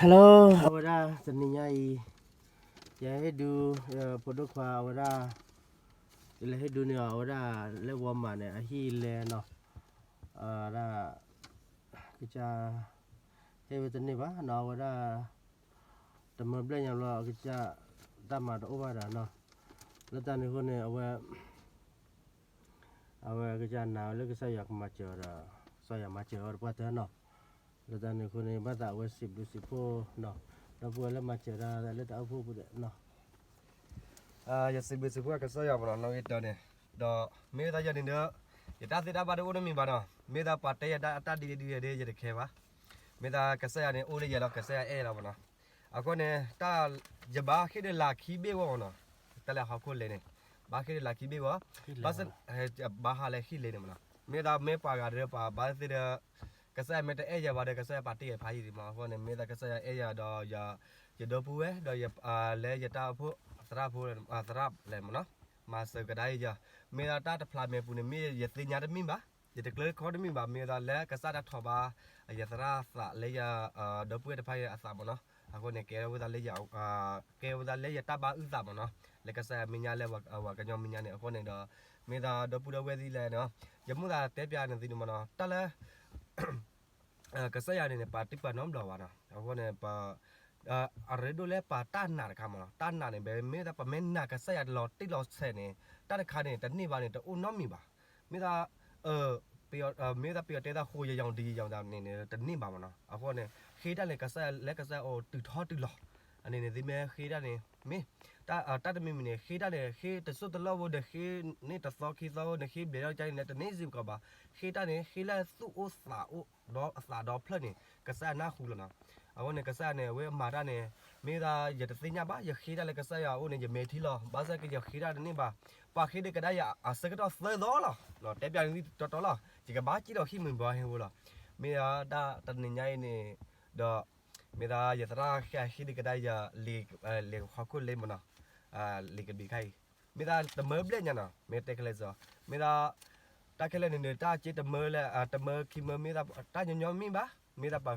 Hello, အဝဲဒၣ်တနံၤညါအံၤ ယဟ့ၣ်ဒုး ဖိဒိၣ်ခွါအဝဲဒၣ် ယလဲၤဟ့ၣ်ဒုးန့ၢ်အီၤ အဝဲဒၣ်လၢ Walmart န့ၣ် အဟံၣ်လဲၢ်နီၤ ဒၣ် ကစၢ် ဟ့ၣ်ဝဲတန့ၢ်ဘၣ်နီၤ အဝဲဒၣ် တမၢဘျဲၣ်ညါဘျီ အကစၢ် တၢ်မၤတအိၣ်ဘၣ်ဒီးနီၤ လၢတၢ်န့ၣ်အဃိန့ၣ် အဝဲ အဝဲကစၢ်နာ်ဝဲလၢကစၢ်ယွၤကမၤစၢၤအီၤဒီး ကစၢ်ယွၤမၤစၢၤအီၤတပှၢ်တၢၢ်နီၤ လၢတၢ်န့ၣ်အဃိန့ၣ် ဘၣ်သးအဝဲစံးဘျုးစံးဖှိၣ်နီၤ ဒီပုၢ်ဝဲၢ်လၢမၤစၢၤတၢ်လၢတၢ်အိၣ်ဖှိၣ်ပူၤဒီးနီၤ ယစံးဘျုးစံးဖှိၣ်ကစၢ်ယွၤမးနီၤ နီၣ်ဂံၢ်တၢန့ၣ် ဒီးမ့ၢ်ဝဲဒၣ်ယၤန့ၣ်ဒီး ယတၢ်သ့တၢ်ဘၣ်တအိၣ်နီတမံၤဘၣ်နီၤ မ့ၢ်ဒၣ်ပှၤတဲယၤတၢ်ဒ်အံၤဒ်အံၤဒ် ယတခဲဘၣ် မ့ၢ်ဒၣ်ကစၢ်ယွၤန့ၣ် အိၣ်လၢယၤဒီးကစၢ်ယွၤအဲၣ်ယၤလီၤမးနီၤ အဃိန့ၣ် တၢ် ယဘၣ်ဃ့ၢ်ဒီးလၢခံဘ့ၣ်ဂီၢ်မးနီၤ တၢ်လဲၤဟီၣ်ခိၣ်လဲၤန့ၣ် ဘၣ်ဃ့ၢ်ဒီးလၢခံဘ့ၣ်ဂီၢ် ဘၣ် ဘၣ်ဟးလၢဟံၣ်လဲၤန့ၣ်မးနီၤ မ့ၢ်ဒၣ်မ့ၢ်ပှၤဂၤဒီးပှၤဘၣ်သ့ၣ်ဒီး ကစၢ်ယွၤမ့ၢ်တအဲၣ်ယၤဘၣ်ဒီး ကစၢ်ယွၤပာ်တ့ၢ်ယၤဖးယံာ်ဒံးမး အဃိန့ၣ် မ့ၢ်ဒၣ်ကစၢ်ယွၤအဲၣ်ယၤဒီး ယဒီပုၢ်ဝဲၢ်ဒီး လၢယတၢ်အိၣ်ဖှိၣ်သရၣ်ဖိ သရၣ်လဲၣ်မးနီၤ မၤစၢၤကဒါအံၤယၤ မ့ၢ်ဒၣ်တၢ်တဖျးမဲာ်ပူၤန့ၣ် မ့ၢ်ယသ့ၣ်ညါတမ့ၢ်ဘၣ် ယတကျၢၤခီတမ့ၢ်ဘၣ် မ့ၢ်ဒၣ်လၢကစၢ်တၢ်ထီၣ်ဘၣ် ယသရၣ်သးလၢယ ဒီပုၢ်ဝဲၢ်တဖၣ်အံၤအသးမးနီၤ အဃိန့ၣ် ကဲထီၣ်ဝဲဒၣ်လၢယ ကဲဝဲဒၣ်လၢယတၢ်ဘၣ်အုၣ်သးမးနီၤ လၢကစၢ်ယွၤမဲာ်ညါလၢပှၤကညီမဲာ်ညါန့ၣ် အဃိန့ၣ်ဒီး မ့ၢ်ဒၣ်ဒီပုၢ်ဒီဝဲၢ်သ့ၣ်လဲၣ်နီၤ ယမ့ၢ်သးတဲပျးန့ၣ်သ့န့ၣ်မးနီၤ တၢ်လၢ ကစၢ်ယွၤန့ၣ်န့ၣ် ပာ်တ့ၢ်ပာ်နီတဘျီဘၣ်နီၤ အဃိန့ၣ် ပ အရ့ဒိၣ်လၢပှၤတၢ်နာ်တခါမးနီၤ တၢ်နာ်န့ၣ် မ့ၢ်ဒၣ်ပမ့ၢ်နာ်ကစၢ်ယွၤလီၤတံၢ်လီၤဆဲးန့ၣ် တၢ်တခါန့ၣ် တန့ၢ်ဘၣ်န့ၣ် တအိၣ်နီတမံၤဘၣ် မ့ၢ်ဒၣ် မ့ၢ်ဒၣ်ပယီၤတဲသး ဃိယယီၤဒံယယီၤဒၣ်န့ၣ်န့ၣ် တန့ၢ်ဘၣ်မးနီၤ အဃိန့ၣ် ဃ့တၢ်န့ၣ် ကစၢ်ယွၤလၢကစၢ်ယွၤအိၣ်တုၤထီတုၤလီၤ အန့ၣ်န့ၣ် သုမ့ၢ်ဃ့တၢ်န့ၣ် မ့ၢ် တၢ်တမံၤမံၤန့ၣ် ဃ့တၢ်န့ၣ် ဃ့တစိၢ်တလီၢ်ဖိဒီး ဃ့န့ၢ်တသီခံသီဖိန့ၣ် ဃ့ဘျဲးထီၣ်ကါန့ၣ် တန့ၢ်စ့ၢ်ကီးဘၣ် ဃ့တၢ်န့ၣ် ဃ့လၢသူၣ်အိၣ်သးအိၣ်ဒီးအသးဒီဖျၢၣ်န့ၣ် ကစၢ်ယွၤနၢ်ဟူလီၤနီၤ အဃိန့ၣ် ကစၢ်ယွၤန့ၣ် အဝဲမၤတၢ်န့ၣ် မ့ၢ်ဒၣ်ယတသ့ၣ်ညါဘၣ် ယဃ့တၢ်လၢကစၢ်ယွၤအအိၣ်န့ၣ် ယမဲာ်ထံလီၤ ဘၣ်ဆၣ်က့ ယဃ့တၢ်တန့ၢ်ဘၣ် ပှၤဃ့ဒီးကဒါယၤအဆၢကတီၢ်သၢသီလီၤ တဲပျးန့ၣ်သ့တီတီလီၤ ယကဘၣ်စံၣ်ဒီးဟံၣ်မုၢ်ဘီဟဲဝဲလီၤ မ့ၢ်ဒၣ်တနံၤညါအံၤန့ၣ် ဒီး မ့ၢ်ဒၣ်ယသရၣ်ဃ့ဒီးကဒါယၤ လဲၤဟီၣ်ခိၣ်လ့မးနီၤ လံာ်ကဘံးခါအံၤ မ့ၢ်ဒၣ်တမၢဘျဲၣ်ညါနီၤ မ့ၢ်တဲခဲလၢာ်စ့ၢ် မ့ၢ်ဒၣ် တၢ်ခဲလၢာ်န့ၣ်န့ၣ် တၢ်က့တမၢလၢ တမၢခံမၢ မ့ၢ်ဒၣ်တၢ်ညီညီမ့ၢ်ဘၣ် မ့ၢ်ဒၣ်ပ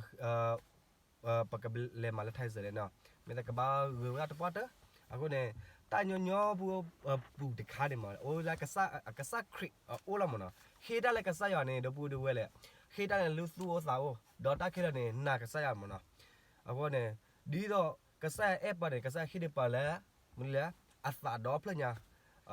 ပကလဲၤမၤလၢထါစၢၤလဲၣ်နီၤ မ့ၢ်ဒၣ်ကဘၣ်ဂုၤဝဲဒၣ်တပှၢ်တၢၢ် အဃိန့ၣ် တၢ်ညီညီဖိ ပူၤတခါန့ၣ်မး အိၣ်လၢ ကစၢ်ခရံာ်အအိၣ်လီၤမးနီၤ ဃ့တၢ်လၢကစၢ်ယွၤန့ၣ် ဒီပုၢ်ဒီဝဲၢ်လဲၣ် ဃ့တၢ်န့ၣ်လၢသူၣ်အိၣ်သးအိၣ် ဒီးတၢ်ခဲလၢာ်န့ၣ် နာ်ကစၢ်ယွၤမးနီၤ အဃိန့ၣ် ဒ်သိး ကစၢ်ယွၤအဲၣ်ပှၤန့ၣ် ကစၢ်ယွၤဃ့ဒံးပှၤလၢ မနုၤလဲၣ် အသးဒီဖျၢၣ်ညါ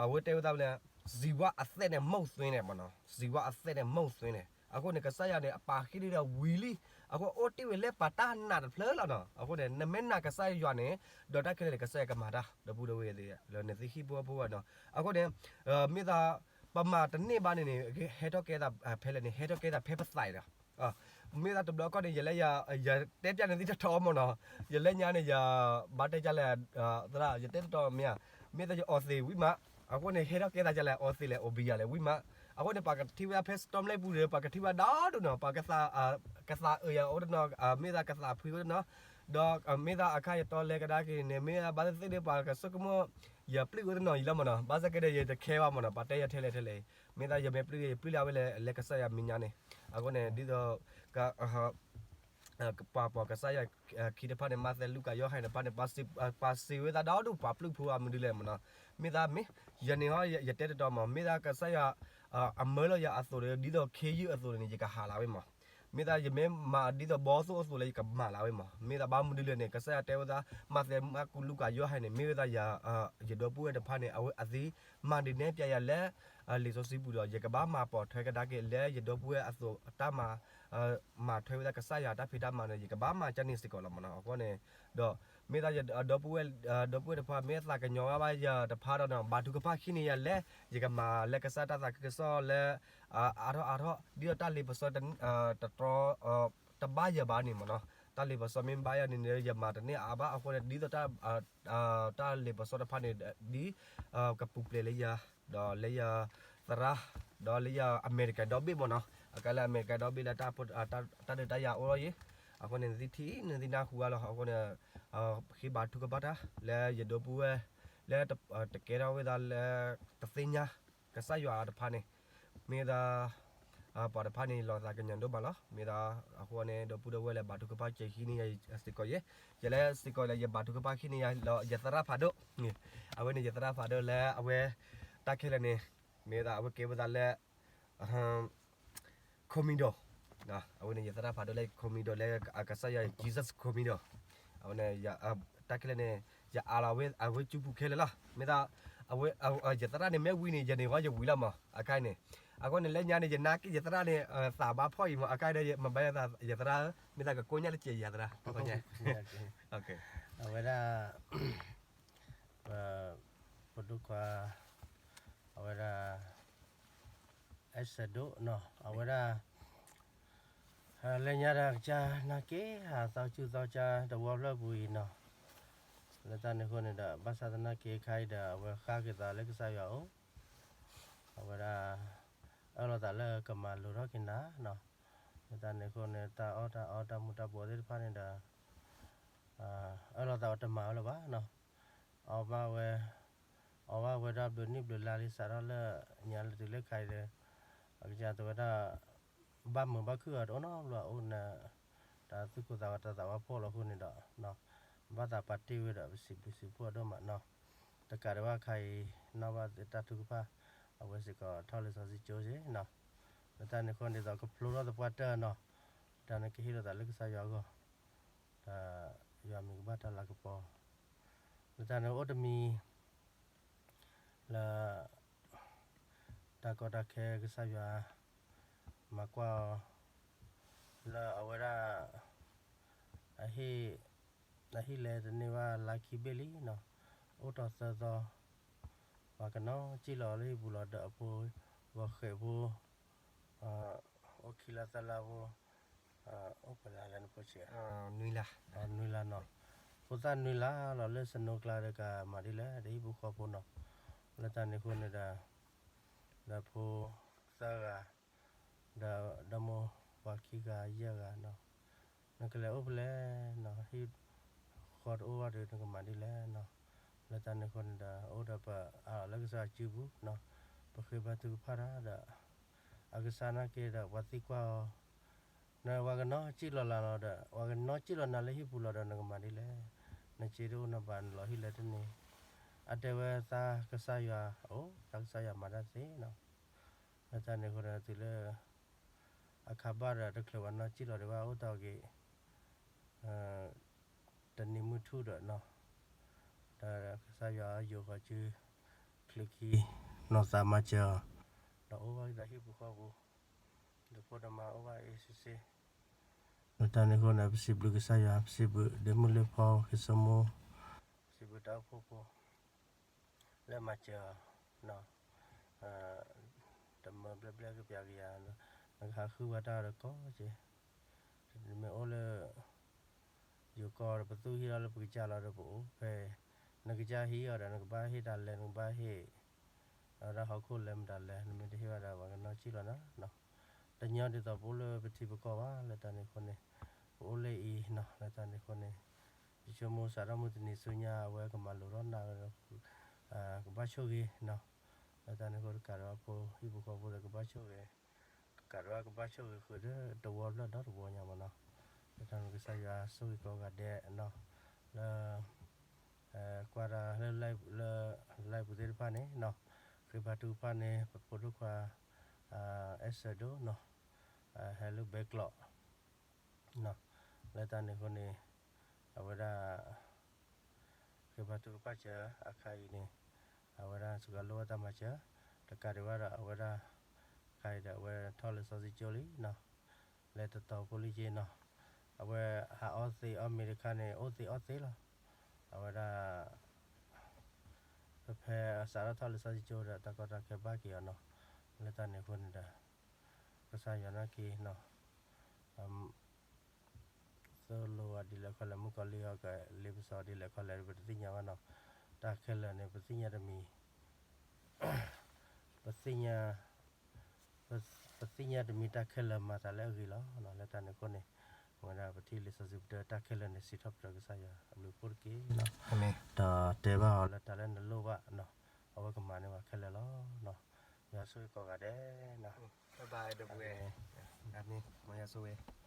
အဝဲတဲဝဲဒၣ်မနုၤလဲၣ် ဇီဝအသက်နဲ့ မုန့်သွင်း န့ၣ်မးနီၤ ဇီဝအသက်နဲ့ မုန့်သွင်း န့ၣ် အဃိန့ၣ် ကစၢ်ယွၤန့ၣ် အပာ်ဃ့ဒံးဒီးဝံၤလံ အဃိအိၣ်တ့ၢ်ဝဲလၢပှၤတၢ်နာ်တဖျၢၣ်လီၤနီၤ အဃိန့ၣ် နမ့ၢ်နာ်ကစၢ်ယွၤန့ၣ် ဒီးတၢ်ခဲလၢာ်န့ၣ် ကစၢ်ယွၤကမၤတၢ် ဒီပုၢ်ဒီဝဲၢ်သ့ၣ် လၢနသ့ၣ်ဟံၣ်ဖိဃီဖိဘၣ်နီၤ အဃိန့ၣ် မ့ၢ်သး ပမၤတန့ၢ်ဘၣ်န့ၣ်န့ၣ် ဟဲထီၣ်ကဲသးဖဲလဲၣ်န့ၣ် ဟဲထီၣ်ကဲသးဖဲပသးအံၤဒီး မ့ၢ်သးတဘျီခီန့ၣ် ယလဲၤ ယတဲပျးန့ၣ်သ့ၣ်တတီမးနီၤ ယလဲၤညါန့ၣ် ယဘၣ်တဲဒ်လဲၣ် သရၣ် ယတဲတတီမ့ၢ်ဧါ မ့ၢ်သးယအီသံးဝံၤမး အဃိန့ၣ် ဟဲထီၣ်ကဲသးဒ်လဲၣ် အီသံးလဲၣ် အိၣ်ဘံယၤလဲၣ်ဝံၤမး အဃိန့ၣ် ပှၤကထံၣ်ဝဲဒၣ်ဖဲ စတီၢ်လဲၣ်ပူၤဒီး ပှၤကထံၣ်ဝဲဒၣ်ဒီးနီၤ ပှၤကသး ကသးအုးယၤအိၣ်တနီၤ မ့ၢ်သးကသးဖှံအိၣ်တနီၤ ဒီးမ့ၢ်သးအခါယတီလဲၤကဒါက့ၤန့ၣ် မ့ၢ်ဘၣ်သ့ၣ်သ့ၣ်ဒီး ပှၤကဆိကမိၣ် ယပျုၢ်အိၣ်တနီၤအံၤလီၤမးနီၤ ဘၣ်ဆၣ်က့ဒီး ယတခဲဘၣ်မးနီၤ ပှၤတဲယၤထဲလဲၣ်ထဲလဲၣ်အံၤ မ့ၢ်သးယမ့ၢ်ပျုၢ် ယပျုၢ်လၢအဝဲလဲၤကစၢ်ယွၤမဲာ်ညါန့ၣ် အဃိန့ၣ် ဒ်သိး ပှၤပိာ်ကစၢ်ယွၤခံတဖၣ်န့ၣ် မးသဲ လူၤကၣ် ယိၤဟၣ်တဖၣ်န့ၣ် ပှၤစံးဝဲသးဒီးဒူၣ် ပှၤပျုၢ်ဖိအမနုၤလဲၣ်မးနီၤ မ့ၢ်သးမ့ၢ် ယန့ၣ်ဟီ ယတဲတတီမး မ့ၢ်သးကစၢ်ယွၤ အမၢလီၤယၤအသိးဒီး ဒ်သိးခ့ယုၢ်အသိးန့ၣ် ယကဟးလီၤဝဲမး မ့ၢ်သးယမ့ၢ်မၤဒ်သိးဘီသိၣ်အသိးလၢယကမၤလီၤဝဲမး မ့ၢ်သးဘၣ်မနုၤလဲၣ်န့ၣ် ကစၢ်ယွၤတဲဝဲသး မးသဲ မၢကူး လူၤကၣ် ယိၤဟၣ်န့ၣ် မ့ၢ်ဝဲသးယ ယဒီပုၢ်ဝဲၢ်တဖၣ်န့ၣ် အဝဲအသ့မၤဒုးနဲၣ်ပျဲယၤလၢ လံာ်စီဆှံပူၤဒီး ယကဘၣ်မၤပိာ်ထွဲကဒါက့ၤလၢယဒီပုၢ်ဝဲၢ်အသိးတၢ်မၤ မၤထွဲဝဲဒၣ်ကစၢ်ယွၤတၢ်ဖံးတၢ်မၤန့ၣ် ယကဘၣ်မၤကန့ၣ်စ့ၢ်ကီးလီၤမးနီၤ အဃိန့ၣ် ဒီး မ့ၢ်သးယဒီပုၢ်ဝဲၢ် ဒီပုၢ်ဝဲၢ်တဖၣ် မ့ၢ်သးကညီၤဝဲဘၣ်ယၤတဖၣ်ဒီးနီၤ ဘါထုကဖၣ်ဟံးန့ၢ်ယၤလၢ ယကမၤလၢကစၢ်တၢ်သးခုကစီၣ်လၢ အါထီၣ်အါထီၣ် ဒ်သိးတၢ်လ့ပစီ တတြီ တဘၣ်ယၤဘၣ်န့ၣ်မးနီၤ တၢ်လ့ပစီမ့ၢ်ဘၣ်ယၤန့ၣ်န့ၣ် ယမၤတန့ၢ်အါဘၣ် အဃိန့ၣ် ဒ်သိး တၢ်လ့ပစီတဖၣ်န့ၣ် ဒ် ကပူၤဖျဲးလၢယၤ ဒီးလၢယသရၣ် ဒီးလၢယအမဲရကၤဒီဘ့ၣ်မးနီၤ အကဲလၢအမဲရကၤဒီဘ့ၣ်လၢ တၢ်ဒုးတၢ်ယၤအိၣ်လီၤယံၤ အဃိန့ၣ် နသ့ၣ်ထံၣ် နသ့ၣ်နၢ်ဟူဘၣ်လီၤ အဃိန့ၣ် ဃ့ဘါထုကဖၣ်တၢ် လၢယဒီပုၢ်ဝဲၢ် လၢ တကဲထီၣ်ဝဲဒၣ်လၢ တသ့ၣ်ညါ ကစၢ်ယွၤတဖၣ်န့ၣ် မ့ၢ်ဒၣ် ပှၤတဖၣ်န့ၣ် လီၤသးကညီၤဒိၣ်မးလီၤ. မ့ၢ်ဒၣ်အဃိန့ၣ် ဒီပုၢ်ဒီဝဲၢ်လၢဘၣ်ထုကဖၣ်စဲၤဟံးန့ၢ်ယၤစ့ၢ်ကီးယဲ, ယဲလၢစ့ၢ်ကီးလၢယဘၣ်ထုကဖၣ်ဟံးန့ၢ်ယၤလီၤ ယသရၣ်ဖးဒိၣ်, အဝဲန့ၣ်ယသရၣ်ဖးဒိၣ်လၢအဝဲ တၢ်ခဲလၢာ်န့ၣ် မ့ၢ်ဒၣ်အဝဲကဲဝဲသးလၢ ခိမံၤဒိၣ်, အဝဲန့ၣ်ယသရၣ်ဖးဒိၣ်လၢခိမံၤဒိၣ်လၢအကစၢ်ယွၤ Jesus ခိမံၤဒိၣ်, အဝဲန့ၣ် တၢ်ခဲလၢာ်န့ၣ် ယအးလီၤဝဲအဝဲစုပူၤခဲလၢာ်လီၤ. မ့ၢ်ဒၣ် အဝဲ ယသရၣ်န့ၣ်မ့ၢ်ဝံၤန့ၣ် ယန့ၢ်ဝဲယဝံၤလီၤမး အခါအံၤန့ၣ်, အဃိန့ၣ်လၢညါန့ၣ် ယနာ်က့ယသရၣ်န့ၣ် သးဘၣ်ဖှီၣ်အံၤမး အခါအံၤဒီး မ့ၢ်ဘၣ်ယသရၣ် မ့ၢ်တၢ်ကကိးညါလၢကဲယသရၣ်, အဝဲဒၣ် ပဒိၣ်ခွါ အဝဲဒၣ် အဲၣ်စၢၤဒိၣ်နီၤ အဝဲဒၣ် လၢညါဒီးကစၢ်နာ်က့ ဟးသီကၠူၣ်သီကၠါတဝီဖျၢၣ်ပူၤအံၤနီၤ, လၢတၢ်န့ၣ်အဃိန့ၣ်ဒီး ဘၣ်ဆၣ်သနာ်က့ခါအံၤဒီး အဝဲဃၣ်က့ၤသးလၢကစၢ်ယွၤအအိၣ်, အဝဲဒၣ် အၢၣ်လီၤသးလၢကမၤလိာ်ထီၣ်က့ၤနၤနီၤ, လၢတၢ်န့ၣ်အဃိန့ၣ် တၢ်အီၣ်တၢ်အီတၢ်မူၤတၢ်ဘှီးသ့ၣ်တဖၣ်န့ၣ်ဒီး အၢၣ်လီၤသးအီၤတမၤဝဲလၢၤဘၣ်နီၤ, အီၣ်ဘၣ်ဝဲ အီၣ်ဘၣ်ဝဲဒၣ်ဘျုးနံၣ်ဘျုးလါလံ စးထီၣ်လၢညါလၢတုၤလၢခါအံၤဒီး အကစၢ်တဲဝဲဒၣ် ဘၣ်မုာ်ဘၣ်ခုၣ်အီၤတအိၣ်နီတဘျီ အအိၣ်နၤ တၢ်သူၣ်ကိၢ်သးဂီၤတၢ်သးဝါဖှီၣ်လီၤအဃိန့ၣ်ဒီး ဘၣ်သးပာ်တ့ၢ်ဝဲဒီး ပစံးဘျုးစံးဖှိၣ်အဒိၣ်မးနီၤ, တကးဒံးဘၣ်ခါအံၤ နီၣ်ဘၣ်သ့ၣ်တၢ်ထုကဖၣ် အဝဲစ့ၢ်ကီးထီၣ်လံာ်စီဆှံကၠိစ့ၢ်နီၤ, လၢတၢ်န့ၣ်အဃိန့ၣ်ဒီး ကဖျိထီၣ်သပှၢ်တၢၢ်နီၤ, တၢ်န့ၣ်ကဟ့ၣ်လီၤသးလၢကစၢ်ယွၤအဂီၢ် ဒီးယွၤမံၤကဘၣ်တၢ်လၤကပီၤ, လၢတၢ်န့ၣ်အိၣ်တမံၤ လၢ တၢ်ကီတၢ်ခဲကစၢ်ယွၤ မၤကွၢ်အီၤ လၢအဝဲဒၣ် အဟ့ၣ် အဟ့ၣ်လဲၤတန့ၢ်ဘၣ်လါခံဘ့ၣ်လံနီၤ, အိၣ်တီၢ်သၢသီ, ပှၤကနီၤစံၣ်လီၤလၢဟံၣ်ပူၤလီၤဒီးအဖိ ဂီၤဃဲးဖိ အိၣ်ခံလါသၢလါဖိ, အိၣ်ပှဲၤလါလဲၣ်နဖိဆံး, နွံလါနီၤ, ဖိသၣ်နွံလါလီၤလၢ snow ကျါဒီးကမၤဒ်လဲၣ် ဒီးဟံၣ်ဖိဃီဖိနီၤ, လၢတၢ်န့ၣ်အဃိန့ၣ်ဒီး ဒီးဖိသၢဂၤ ဒီးဒီမိၢ်ပှၢ်ခံဂၤယဲၢ်ဂၤနီၤ, နကလဲၤအိၣ်ဖဲလဲၣ်နီၤ, ဟံၣ်ဃီတအိၣ်ဘၣ်ဒီး နကမၤဒ်လဲၣ်နီၤ, လၢတၢ်န့ၣ်အဃိန့ၣ်ဒီး အိၣ်ဒီးပအးလီၤလၢကစၢ်စုပူၤနီၤ, ပဃ့ဘါထုကဖၣ်တၢ်ဒီး အကစၢ်နာ်က့ဒီး ပှၤသံကွၢ်အီၤ နပှၤကနီၤစံၣ်လီၤလၢလီၤဒီး ပှၤကနီၤစံၣ်လီၤနၤလၢဟံၣ်ပူၤလီၤဒီး နကမၤဒ်လဲၣ်, နစ့တအိၣ်နဘၣ်နလီၤဟံၣ်လဲၣ်တန့ၢ်, အတဲဝဲသးကစၢ်ယွၤအိၣ် သးကစၢ်ယွၤမၤတၢ်သ့နီၤ, လၢတၢ်န့ၣ်အဃိဒီးတုၤလၢ အခါဘၣ်ဒီးတချုးပှၤနီၤစံၣ်လီၤဒံးဘၣ် အိၣ်တ့ၢ်က့ၤ တနံၤမုၢ်ထူၣ်ဒီးနီၤ, ဒီးကစၢ်ယွၤယိၤဃီၤစု ချုးခံ နီၢ်သးမၤစၢၤအီၤ, ဒီးအိၣ်ဘၣ်က့ၤဒီးဟံၣ်ပူၤဃီပူၤ, ဒီးဖိဒီးမါအိၣ်ဘၣ်အ့ၣ်စ့စ့, လၢတၢ်န့ၣ်အဃိန့ၣ် ပစံးဘျုးကစၢ်ယွၤ ပစံးဘျုးဒီးမုၢ်လၢဖီကဆိကမိၣ်, ပစံးဘျုးတၢ်အိၣ်ဖှိၣ်ဖိ လၢမၤစၢၤအီၤ တမၢဘျဲၣ်ဘျဲၣ်ကပျးကယၤ, နကဟးဃုဝဲတၢ်ဒီးကီက့ၤ, နမ့ၢ်အိၣ်လၢ ယိၤကီၢ်ဒီး ပသူၣ်ဟံၣ်ထီၣ်လၢပကစၢ်လီၤဒီးပအိၣ်ဖဲ, နကစၢ်ဟံၣ်အီၤဒီး နကဘၣ်ဟ့ၣ်တၢ်လဲၤ နကဘၣ်ဟ့ၣ် အဝဲဒၣ်ဟီၣ်ခိၣ်လဲၤမတၤလဲၤ နမ့ၢ်တဟ့ၣ်ဘၣ်ဒီး ပှၤကနီၤစံၣ်လီၤနၤနီၤ, တညီဒ်သိးပအိၣ်လၢပထံပကီၢ်ဘၣ် လၢတၢ်န့ၣ်အဃိန့ၣ်, ပအိၣ်လၢအံၤနီၤ လၢတၢ်န့ၣ်အဃိန့ၣ်, ယဆိကမိၣ်စးထီၣ်မုၢ်တနံၤဆူညါ အဝဲကမၤလိာ်ထီၣ်နၤ ကဘၣ်ဆိၣ်ဂ့ၤနီၤ, လၢတၢ်န့ၣ်အဃိတကးဒီးအဖိဟံၣ်ဖိဃီဖိဒီးကဘၣ်ဆိၣ်ဂ့ၤ, ကကးဒီးကဘၣ်ဆိၣ်ဂ့ၤဃုာ်ဒီးတဝီဖျၢၣ်ဒီတဝီညါမးနီၤ, လၢတၢ်န့ၣ်ကစၢ်ယွၤဆိၣ်ဂ့ၤကိးဂၤဒဲးနီၤ, လၢ ကွၢ်တၢ်လၢ live ပူၤသ့ၣ်တဖၣ်န့ၣ်နီၤ, ဃ့ဘါထုကဖၣ်န့ၣ် ပဖိဒိၣ်ခွါ အဲၣ်စၢၤဒိၣ်နီၤ, ဟဲလၢဘဲကျိး လၢတၢ်န့ၣ်အဃိန့ၣ် အဝဲဒၣ် ဃ့ဘါထုကဖၣ်စၢၤအခါအံၤန့ၣ် အဝဲဒၣ်စှၤလိာ်ဝဲတၢ်မၤစၢၤ, တကးဒံးဘၣ်ဒီးအဝဲဒၣ် အခါအံၤဒီးအဝဲထီၣ်လံာ်စီဆှံကၠိလံနီၤ, လဲၤတတီၤဖိလံက့နီၤ, အဝဲဟးအီသံးအီမ့ၤတခါန့ၣ် အိၣ်သံးအီသံးလီၤ, အဝဲဒၣ် ဖဲဖဲအစးထီၣ်ထီၣ်လံာ်စီဆှံကၠိဒီး တၢ်ကီတၢ်ခဲဘၣ်က့ၤအီၤနီၤ, လၢတၢ်န့ၣ်အဃိန့ၣ်ဒီး ကစၢ်ယွၤနာ်က့နီၤ, သိၣ်လိဝဲဒ်လဲၣ်ခီလဲၣ် မုၣ်ကီၤလံၢ်အီၤကလ့ပစီဒ်လဲၣ်ခီလဲၣ် ပတသ့ၣ်ညါဘၣ်နီၤ, တၢ်ခဲလၢာ်န့ၣ် ပသ့ၣ်ညါတမံၤ ပသ့ၣ်ညါ ပသ့ၣ်ညါတမံၤတၢ်ခဲလၢာ်မၤသးလၢအဂ့ၤလီၤ. လၢတၢ်န့ၣ်အဃိန့ၣ် ဝဲဒၣ်ပထံၣ်လံာ်စီဆှံပတြၢၤတၢ်ခဲလၢာ်န့ၣ် စံးထီၣ်ပတြၢၤကစၢ်ယွၤအဘျုးအဖှိၣ်တက့ၢ်. ဒီးတဲဘၣ်အီၤလၢတၢ်လၢနလိၣ်ဘၣ် အဝဲကမၤန့ၢ်ပှၤခဲလၢာ်လီၤ. ယွၤဆိၣ်ဂ့ၤကိးဂၤဒဲးနီၤ, ဘၣ်ဘၣ်ဒီပုၢ်ဝဲၢ်, မ့ၢ်မ်ယွၤဆိၣ်ဂ့ၤ